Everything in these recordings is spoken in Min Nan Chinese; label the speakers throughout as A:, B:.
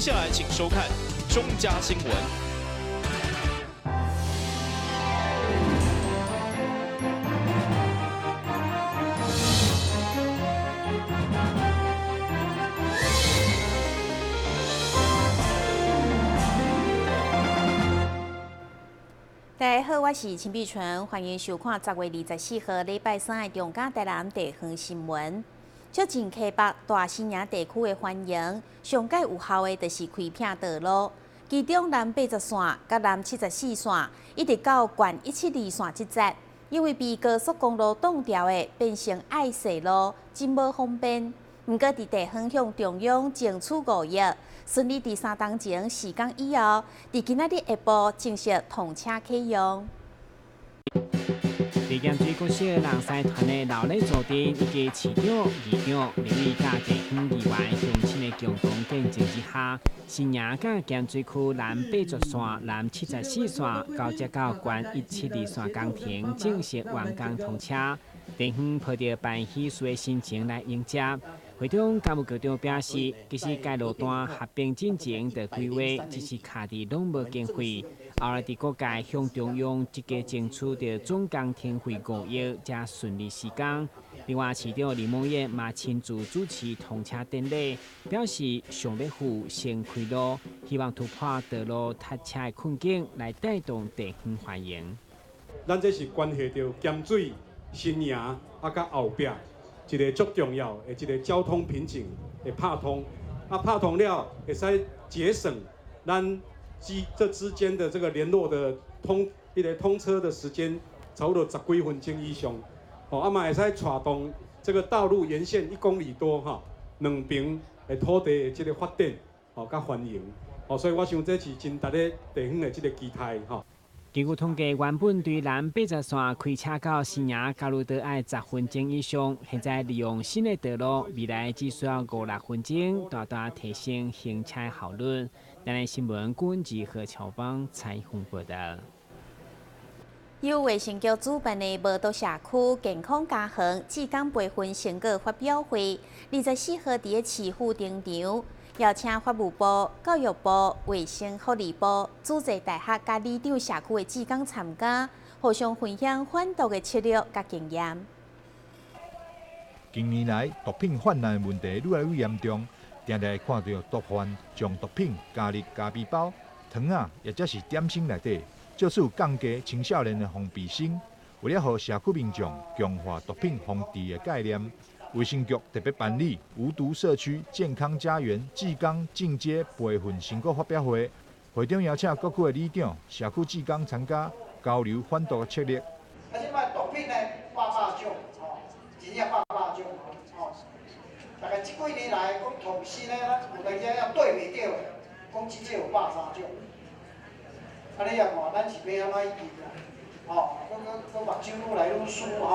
A: 接下來請收看中嘉新聞。
B: 大家好，我是陳碧純，歡迎收看10月24號禮拜三的中嘉台南地方新聞。最近溪北大新營地區的繁榮，上蓋有效的就是開闢道路，其中南80線佮南74線，一直到縣172線這節，因為被高速公路擋掉的，變成愛細路，真無方便。毋過，佇地方向中央爭取5億，順利佇3冬前施工以後，佇今仔日下晡正式通車啟用。
C: 佇鹹水國小人師團的老禮組長以及市長、議長、立委佮地方議員鄉親的共同見證之下，新營佮鹹水區南80線、南74線交接到縣172線工程正式完工通車，地方抱著辦喜事的心情來迎接。會長幹務局長表示，其實該路段合併進前的規劃，只是卡佇攏無經費。後來佇各界向中央積極爭取著總工程費5億，才順利施工。另外，市長林孟彦嘛親自主持通車典禮，表示上欲富先開路，希望突破道路塞車的困境，來帶動地方繁榮。
D: 咱這是關係著鹹水、新營啊，佮後壁一個足重要的一個交通瓶頸會拍通，啊拍通了會使節省咱這之間的這個聯絡的通，彼個通車的時間差不多十幾分鐘以上，吼啊嘛會使帶動這個道路沿線1公里多哈，兩邊的土地的這個發展，吼佮繁榮，吼所以我想這是真值得地方的這個期待吼。
C: 根據統計，原本對南80線開車到新營交流道愛10分鐘以上，現在利用新的道路，未來只需要5、6分鐘，大大提升行車效率。台南新聞郭文吉和喬邦採訪報道。
B: 由衛生局主辦的無毒社區健康家園志工培訓成果發表會，24號佇咧市府登場，邀請法務部、教育部、衛生福利部、主濟大學佮里長社區的志工參加，互相分享反毒的策略佮經驗。
E: 近年來，毒品泛濫問題愈來愈嚴重，定定會看著毒販將毒品加入咖啡包、糖仔，或者是點心內底，藉此降低青少年的防備心。為了予社區民眾強化毒品防治的概念，衛生局特別辦理無毒社區健康家園志工進階培訓成果發表會，會長邀請各區的里長、社區志工參加交流反毒的策略。
F: 啊，這擺毒品呢，百百種，吼，真正百百種，吼。大概這幾年來，講統計呢，咱有當時也對袂著的，講至少有130種。啊，你也看，咱是欲按怎去治啦？吼，閣閣閣目睭愈來愈輸吼。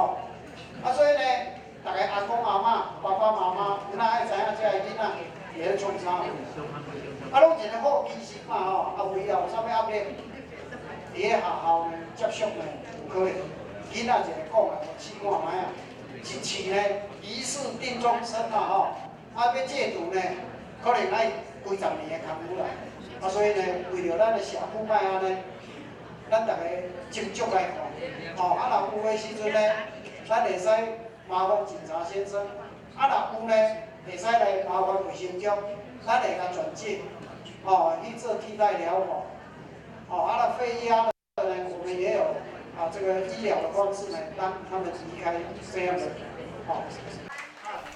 F: 啊，所以呢，逐个阿公阿嬤、爸爸媽媽，有哪愛知影這个囡仔佇咧創啥？啊，攏一個好奇心嘛吼，啊，為了有啥物壓力，佇咧學校呢接觸呢，有可能囡仔一个講啊，試看覓啊，一試呢，一試定終身嘛吼，啊，欲戒毒呢，可能愛幾十年的工夫啦。啊，所以呢，為著咱的社區莫按呢，咱逐个斟酌來看，吼，啊，若有的時陣呢，咱會使麻煩警察先生，啊，若有呢，會使來麻煩衛生局，咱會共轉介，吼，去做替代療法，吼，啊，若非壓的呢，我們也有啊，這個醫療的方式呢，讓他們離開這樣的，吼。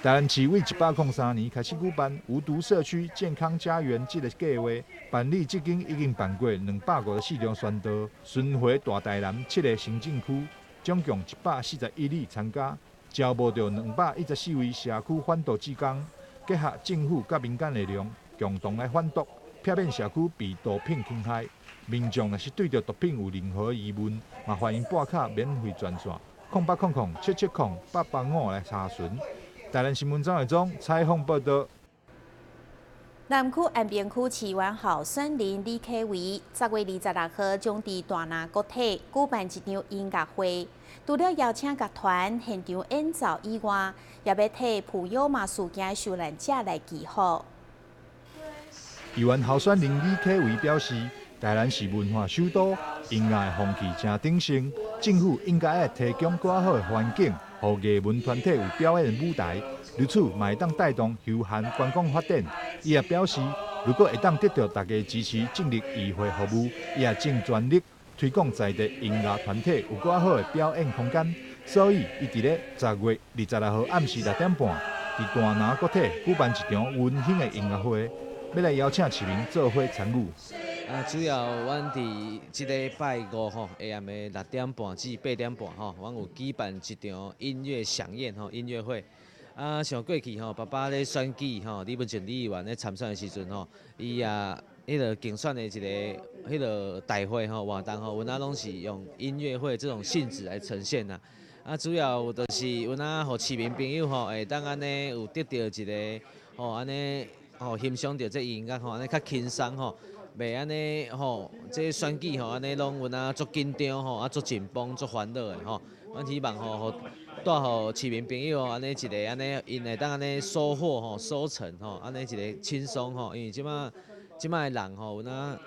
E: 台南市為103年開始舉辦無毒社區健康家園這個計劃，辦理至今已經辦過254場宣導，巡迴大台南7個行政區，總共141里參加，招募著214位社區反毒志工，結合政府佮民間力量，共同來反毒，避免社區被毒品侵害。民眾若是對著毒品有任何疑問，嘛歡迎撥卡免費專線0800770885來查詢。台南新聞張偉忠採訪報道。
B: 南區安平區市員候選人李啟維10月26號將佇大拿國體舉辦一場音樂會，除了邀請樂團現場演奏以外，也欲替普悠瑪事件的受難者來祈福。
E: 議員候選人李啟維表示，台南是文化首都，音樂風氣誠鼎盛，政府應該愛提供閣較好的環境，予藝文團體有表演的舞台，如此嘛會當帶動休閒觀光發展。伊也表示，如果會當得著大家支持進入議會服務，伊也正全力推廣在地音樂團體有閣較好的表演空間。所以，伊佇咧10月26號暗時6點半，佇大拿國體舉辦一場溫馨的音樂會，欲來邀請市民做伙參與。
G: 啊，主要阮佇這禮拜五吼，下暗的6點半至8點半吼，阮有舉辦一場音樂饗宴吼，音樂會。啊，像過去吼，爸爸咧選舉吼，李文俊李議員咧參選的時陣吼，伊也彼个競選的一个彼个大會吼活動吼，阮仔攏是用音樂會這種性質來呈現啦。啊，主要就是阮仔予市民朋友吼，會當按呢有得著一个吼按呢吼欣賞著這音樂吼，按呢較輕鬆吼。袂按呢吼，這選舉吼按呢攏有影足緊張吼，啊足緊繃、足煩惱的吼。阮希望吼，予帶予市民朋友按呢一个按呢，𪜶會當按呢收穫吼、收成吼，按呢一个輕鬆吼。因為這擺這擺的人吼，有影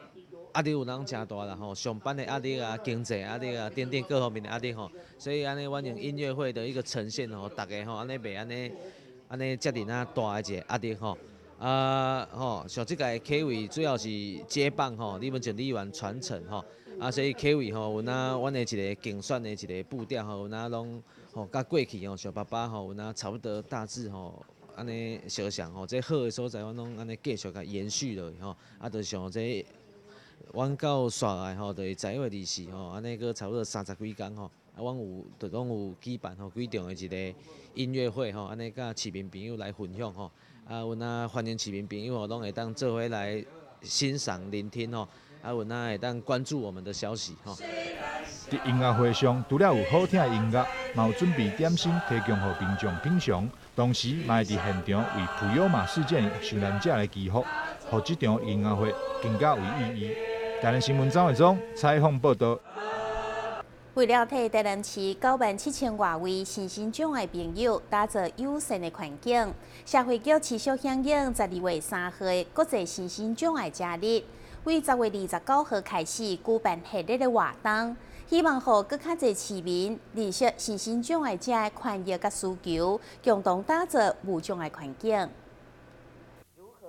G: 壓力有當誠大啦吼，上班的壓力啊、經濟壓力啊等等各方面的壓力吼。所以按呢，阮用音樂會的一個呈現吼，逐家吼按呢袂按呢按呢遮爾仔大的一个壓力吼。啊吼，像這屆啟維主要是接棒吼，李文俊李議員傳承吼，啊所以啟維吼，有影阮的一个競選的一个步調吼，有影攏吼佮過去吼，像爸爸吼，有影差不多大致吼，按呢相像吼，這好的所在，阮攏按呢繼續共延續落去吼，啊，就像這阮到紲來吼，就是11月24吼，按呢閣差不多三十幾工吼，啊，阮有就講有舉辦吼幾場的一個音樂會吼，按呢佮市民朋友來分享吼。啊，阮啊歡迎市民朋友吼，攏會當做伙來欣賞、聆聽吼。啊，阮啊會當關注我們的消息吼。
E: 佇音樂會上，除了有好聽的音樂，嘛有準備點心提供予民眾品嘗。同時，嘛會佇現場為普悠瑪事件受難者來祈福，予這場音樂會更加有意義。台南新聞張偉忠採訪報導。
B: 為了替台南市97,000外位身心障礙朋友打造友善的環境，社會局持續響應12月3號的國際身心障礙者日，對10月29號開始舉辦系列的活動，希望予閣較濟市民認識身心障礙者的權益佮需求，共同打造無障礙環境。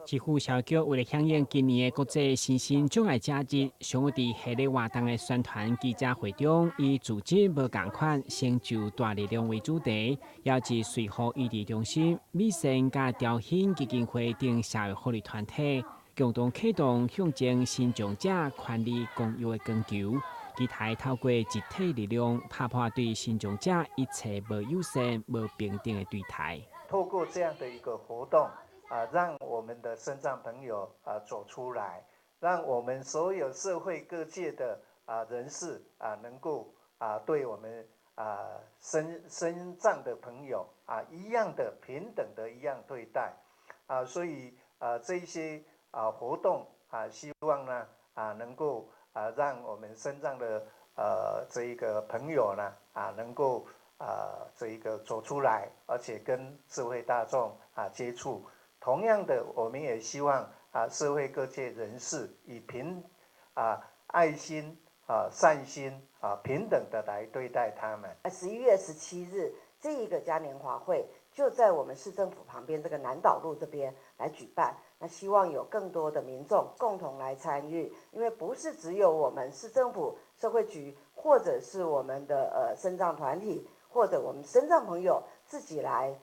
C: 市府社局為了響應今年的國際身心障礙者日，上午佇系列活動的宣傳記者會中，以組織無仝款，成就大力量為主題，邀集瑞和醫治中心、美善佮兆興基金會等社會福利團體，共同啟動向前身障者權利公約的光球，期待透過集體力量，拍破對身障者一切無友善、無平等的對待。
H: 透過這樣的一個活動，啊，讓我們的身障朋友啊走出來，讓我們所有社會各界的啊人士啊能夠啊對我們啊身障的朋友啊一樣的平等的一樣對待，啊，所以啊這些啊活動啊希望呢啊能夠啊讓我們身障的這一個朋友呢啊能夠啊這一個走出來，而且跟社會大眾啊接觸。同樣的，我們也希望啊，社會各界人士以平啊愛心啊善心啊平等的來對待他們。
I: 11月17日，這一個嘉年華會就在我們市政府旁邊這個南島路這邊來舉辦。那希望有更多的民眾共同來參與，因為不是只有我們市政府社會局，或者是我們的身障團體，或者我們身障朋友自己來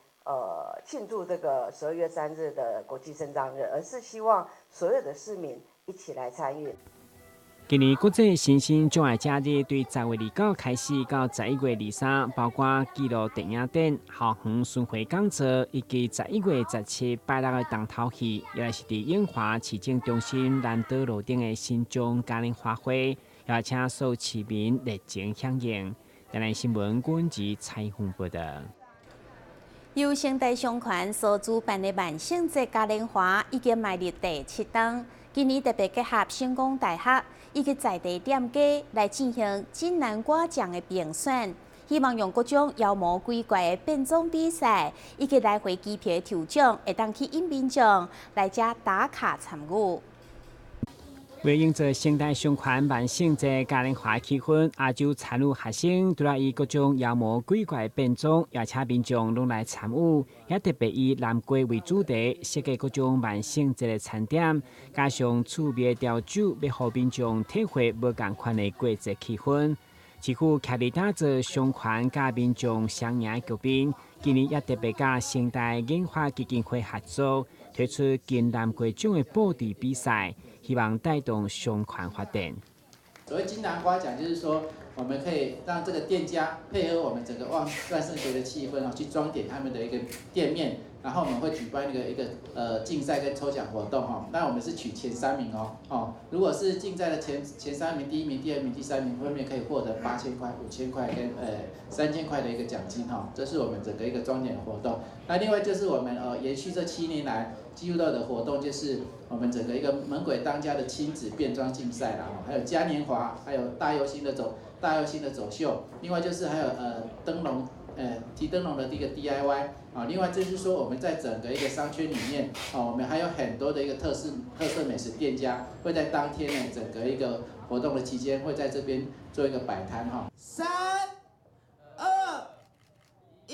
I: 慶祝這個12月3日的國際身障日，而是希望所有的市民一起來參與。
C: 今年國際身心障礙者日對10月29開始到11月23，包括紀錄電影展、校園巡迴講座，以及11月17拜六的重頭戲，也是佇永華市政中心南島路頂的身障嘉年華會，邀請所有市民熱情響應。台南新聞阮子採訪報導。
B: 由成大商圈所主辦的萬聖節嘉年華已經邁入第七冬，今年特別結合成功大學以及在地店家來進行金南瓜獎的評選，希望用各種妖魔鬼怪的變裝比賽，以及來回機票的抽獎，會當吸引民眾來遮打卡參與。
C: 為營造生態循環萬聖節嘉年華氣氛，亞洲參與學生除了以各種妖魔鬼怪變裝，也請民眾攏來參與，也特別以南瓜為主題，設計各種萬聖節的餐點，加上趣味調酒，欲予民眾體會無仝款的過節氣氛。市府徛佇打造商圈佮民眾雙贏局面，今年也特別佮生態研發基金會合作，推出金南瓜獎的布置比賽，希望帶動商圈發展。
J: 所謂金南瓜獎，就是說我們可以讓這個店家配合我們整個萬聖節的氣氛哦，去裝點他們的一個店面，然後我們會舉辦一個競賽跟抽獎活動哈。那我們是取前三名哦，哦，如果是競賽的前三名，第一名、第二名、第三名，分別可以獲得8000塊、5000塊跟3000塊的一個獎金哈。這是我們整個一個裝點活動。那另外就是我們延續這7年來幾乎都有的活動，就是我們整個一個猛鬼當家的親子變裝競賽啦，還有嘉年華，還有大遊行的走秀，另外就是還有燈籠，提燈籠的這個 DIY 啊，另外就是說我們在整個一個商圈裡面，哦，我們還有很多的一個特色美食店家會在當天呢，整個一個活動的期間會在這邊做一個擺攤哈。
K: 3、2、1，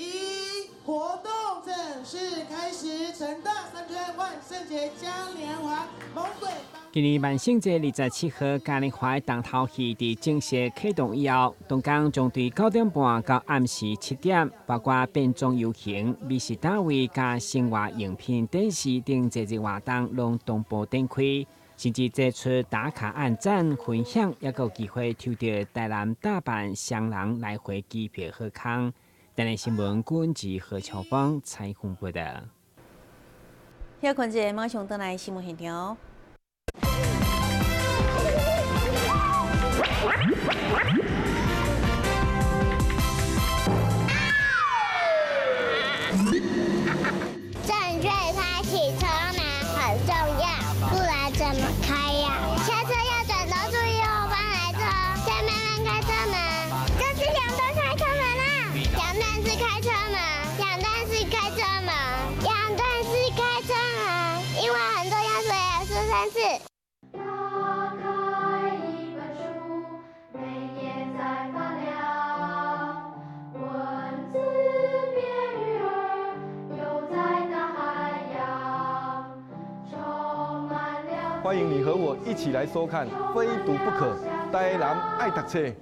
K: 活動正式開始，成大商圈萬聖節嘉年華猛鬼。
C: 今年萬聖節27號嘉年華重頭戲佇正式啟動以後，當工將對9點半到暗時7點，包括變裝遊行、美食攤位佮生活用品展示等節日活動，攏同步展開，甚至祭出打卡按讚分享，猶閣有機會抽著台南大阪雙人來回機票好康。台南新聞郭文吉何巧芳採訪報導。
B: 歇睏一下，馬上轉來新聞現場。
L: 正確開啟車門很重要，不然怎麼開呀？下車要轉頭注意後方來車，再慢慢開車門。這是兩段開車門啦，兩段式開車門，兩段式開車門，兩段式開車門，因為很重要，所以要說三次。
M: 打開一本書，每頁在發亮，文字變魚兒，游在大海洋，充滿了。
N: 歡迎你和我一起來收看《非讀不可》，台南愛讀冊。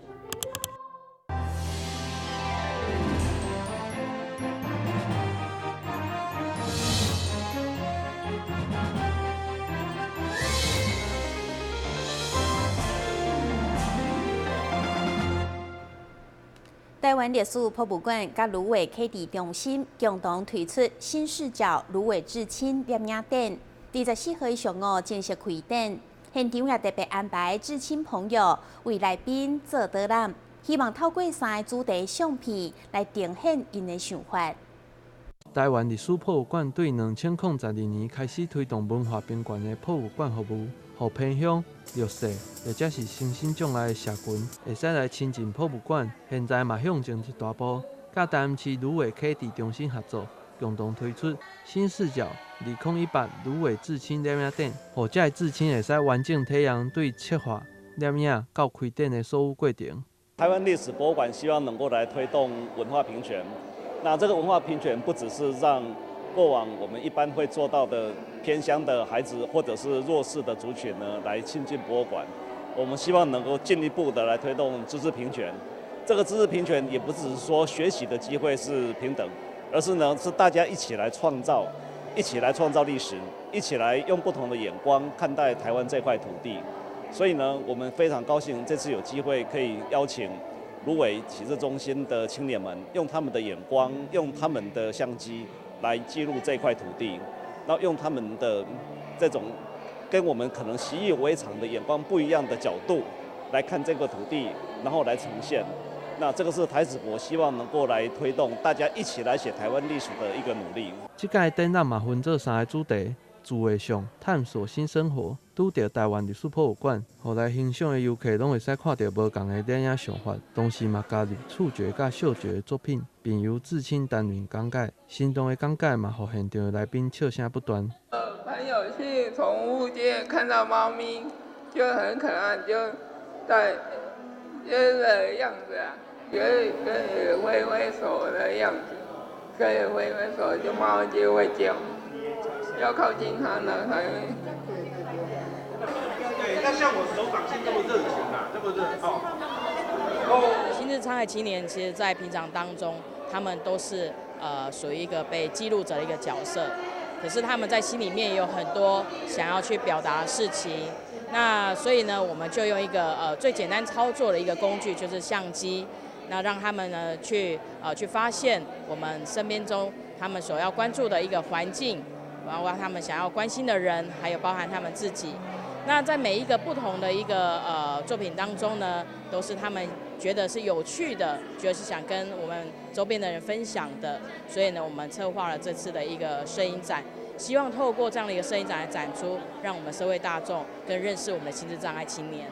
B: 台灣歷史博物館佮蘆葦啟智中心共同推出新視角蘆葦至親攝影展，24號上午正式開展。現場也特別安排至親朋友為來賓做導覽，希望透過三个主題相片來呈現𪜶的想法。
O: 台灣歷史博物館對2022年開始推動文化平權的博物館服務，予偏鄉、弱勢或者是身心障礙的社群，會使來親近博物館。現在嘛向前一大步，佮台南市蘆葦啟智中心合作，共同推出新視角2018蘆葦至親攝影展，予遮的至親會使完整體驗對策劃、攝影到開展的所有過程。
P: 台灣歷史博物館希望能夠來推動文化平權。那這個文化平權不只是讓過往我們一般會做到的偏鄉的孩子或者是弱勢的族群呢，來親近博物館，我們希望能夠進一步的來推動知識平權。這個知識平權也不只是說學習的機會是平等，而是呢是大家一起來創造，一起來創造歷史，一起來用不同的眼光看待台灣這塊土地。所以呢，我們非常高興這次有機會可以邀請蘆葦啟智中心的青年們，用他們的眼光，用他們的相機來記錄這塊土地，然後用他們的這種跟我們可能習以為常的眼光不一樣的角度來看這個土地，然後來呈現。那這個是台史博希望能夠來推動大家一起來寫台灣歷史的一個努力。
O: 這屆展覽嘛分做三個主題：自畫像、探索新生活、拄著台灣歷史博物館，予來欣賞的遊客攏會使看著無仝的攝影想法，同時嘛加入觸覺佮嗅覺的作品，並由至親擔任講解，生動的講解嘛，予現場的來賓笑聲不斷。
Q: 朋友去寵物店看到貓咪，就很可愛，就在這個樣子啊，就是跟你揮揮手的樣子，可以揮揮手，就貓就會叫，要靠近它呢才會。
D: 對，那像我手掌心這麼熱情啊，這麼熱哦。
R: 心智障礙青年其實，在平常當中，他們都是屬於一個被記錄者的一個角色，可是他們在心裡面也有很多想要去表達的事情。那所以呢，我們就用一個最簡單操作的一個工具，就是相機，那讓他們呢去發現我們身邊中他們所要關注的一個環境，包括他們想要關心的人，還有包含他們自己。那在每一個不同的一個作品當中呢，都是他們覺得是有趣的，覺得是想跟我們周邊的人分享的，所以呢，我們策劃了這次的一個攝影展，希望透過這樣的一個攝影展來展出，讓我們社會大眾更認識我們的心智障礙青年。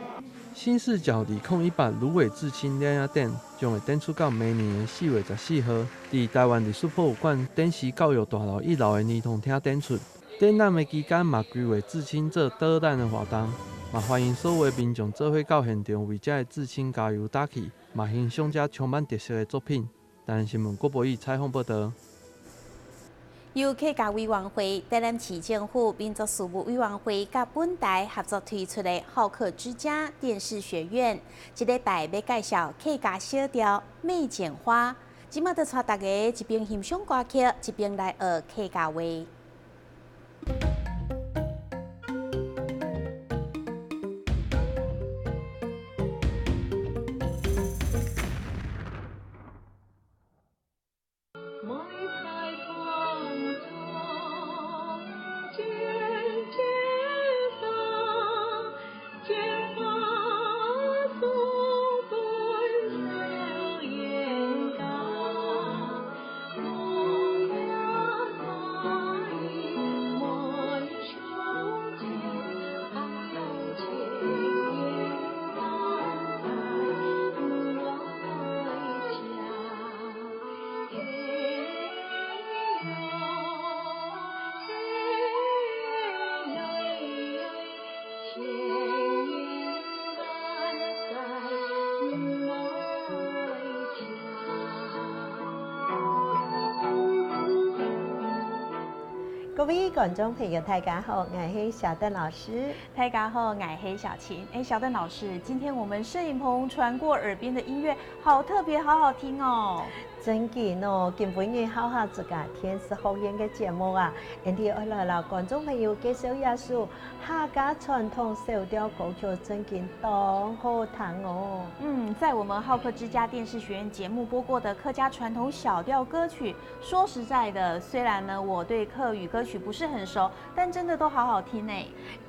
O: 新視角2018蘆葦至親攝影展將會展出到明年的4月14號，佇臺灣歷史博物館展示教育大樓一樓的兒童廳展出。展覽的期間嘛，規劃至親做導覽的活動，嘛歡迎所有的民眾做伙到現場為這个至親加油打氣，嘛欣賞這充滿特色的作品。台南新聞郭博宇採訪報道。
B: 由客家委員會、台南市政府民族事務委員會佮本台合作推出的好客之家電視學院，這禮拜欲介紹客家小調《妹剪花》，這馬就帶大家一邊欣賞歌曲，一邊來學客家話。
S: 各位觀眾朋友，大家好，我是小鄧老師。
B: 大家好，我是小琴。哎，小鄧老師，今天我們攝影棚傳過耳邊的音樂，好特別，好好聽哦。
S: 真嘅喏，今晡日好好這個電視學院的節目啊，𪜶哋愛來啦，觀眾朋友介紹一首客家傳統小調歌曲，真嘅當好聽哦。
B: 嗯，在我們好客之家電視學院節目播過的客家傳統小調歌曲，說實在的，雖然呢我對客語歌曲不是很熟，但真的都好好聽呢。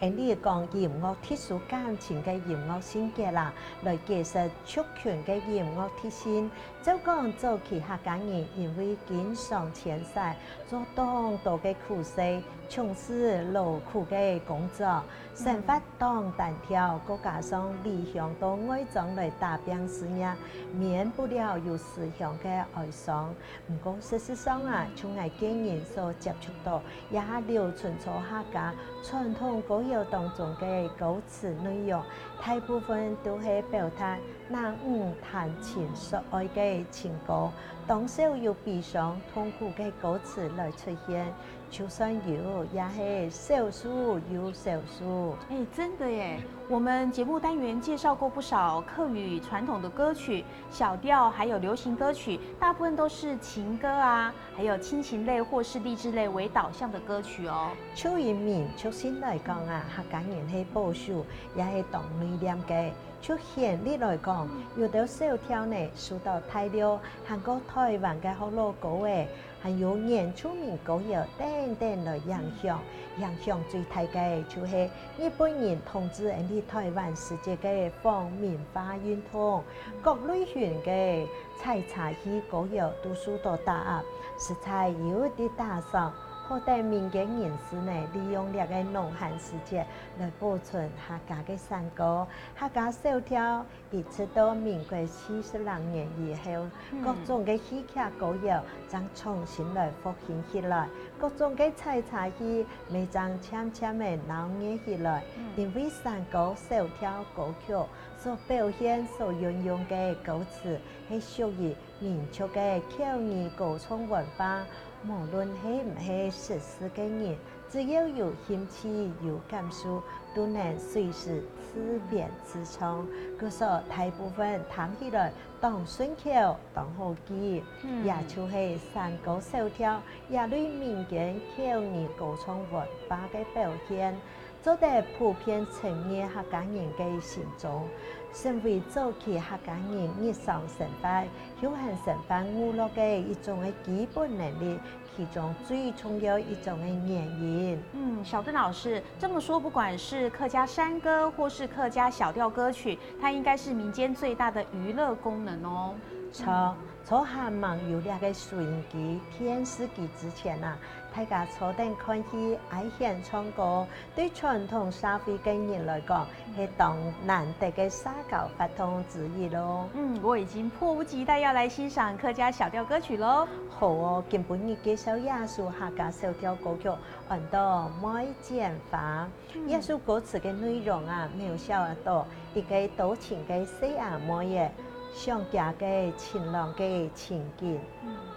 S: 𪜶哋講音樂特殊感情的音樂性格啦，來解釋族群的音樂特性，就講早期客家人因為經常遷徙，做當多的苦事，從事勞苦的工作，生活當單挑，閣加上離鄉到外省來打拼事業，免不了有思鄉的哀傷。毋過事實上啊，從𠊎個人所接觸到，也留存著客家傳統歌謠當中的歌詞內容，大部分都係表達男女談情說愛的情歌，當少有悲傷痛苦的歌詞來出現。就算有，也係少數有少數。
B: 哎，真的耶！我們節目單元介紹過不少客語傳統的歌曲、小調，還有流行歌曲，大部分都是情歌啊，還有親情類或是勵志類為導向的歌曲哦。
S: 就以民族性來講啊，客家人係保守，也係當內斂的。就旋律來講，有的小調呢受到大陸、韓國、台灣的福佬歌的，還有原住民歌謠等等來影響。影響最大的就是日本人統治𪜶哋台灣時節的皇民化運動，各類型的採茶戲歌謠都受到打壓，實在有啲打傷。予得民間人士呢，利用這个農閒時節來保存客家的山歌、客家小調，一直到民國76年以後，各種的戲曲歌謠將重新來復興起來，各種的採茶戲每將漸漸的鬧熱起來，因為山歌、小調、歌曲所表現、所運用的歌詞係屬於民族的口語歌唱文化。無論係毋係識字的人，只要有興趣、有感受，都能隨時自編自唱。閣說大部分聽起來當順口、當好記，也就是山歌小調，這類民間口語歌唱文化的表現，做得普遍沉入客家人的心中，成為早期客家人日常生活、休閒生活娛樂的一種的基本能力，其中最重要一種的原因。
B: 嗯，小鄧老師這麼說，不管是客家山歌或是客家小調歌曲，它應該是民間最大的娛樂功能哦。
S: 錯，在還沒有這个收音機、電視機之前啊，大家坐等看戲、愛現唱歌，對傳統社會的人來講，係當難得的社交活動之一咯。
B: 嗯，我已經迫不及待要來欣賞客家小調歌曲咯。
S: 好哦，今晡日介紹這首客家小調歌曲，按到愛剪花。這首歌詞的內容啊，描寫到一个多情的細阿妹的想嫁給情郎的情景，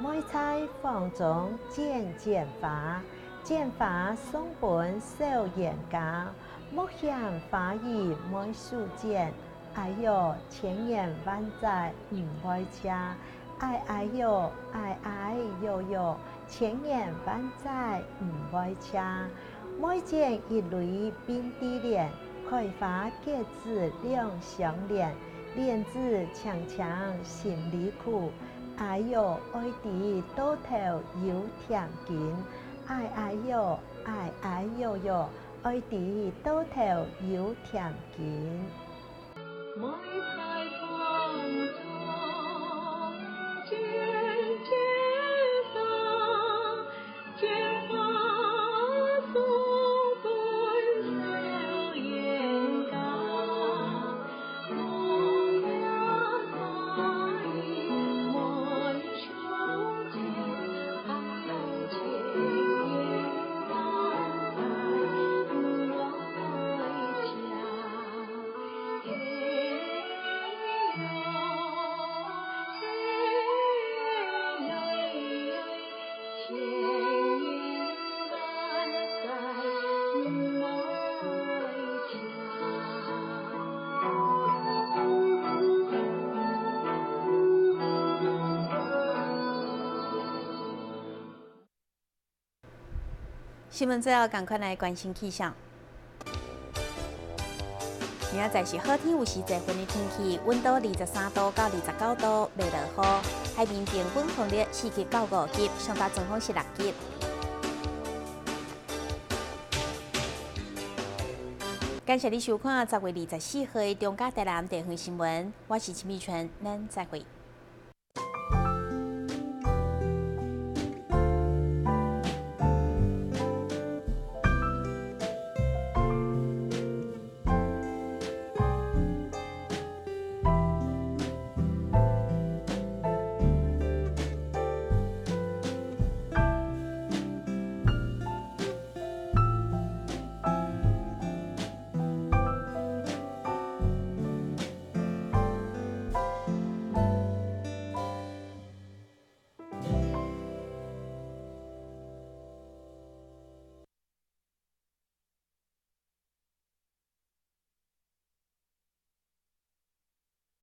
S: 愛在風中剪剪花，剪花送分小冤家，莫嫌花兒愛修剪，哎喲，千言萬載毋愛車，哎哎喲，哎哎喲喲，千言萬載毋愛車，愛剪一蕊並蒂蓮，開花結籽兩相連。蓮子強強心裡苦，哎喲，愛佇肚頭有甜筋，哎哎喲，哎哎喲喲，愛佇肚頭有甜筋。
M: 愛在風中剪剪花，剪花送分小冤家。莫嫌花兒愛修剪，哎喲，千言萬載毋愛車。嘿喲，嘿喲，千言萬載毋愛車。
B: 新聞最後，趕快來關心氣象。明仔載是好天，有時濟雲的天氣，溫度23度到29度，袂落雨。海面平均風力4級到5級，上大陣風是6級。感謝你收看10月24號的中嘉台南地方新聞，我是陳美純，咱再會。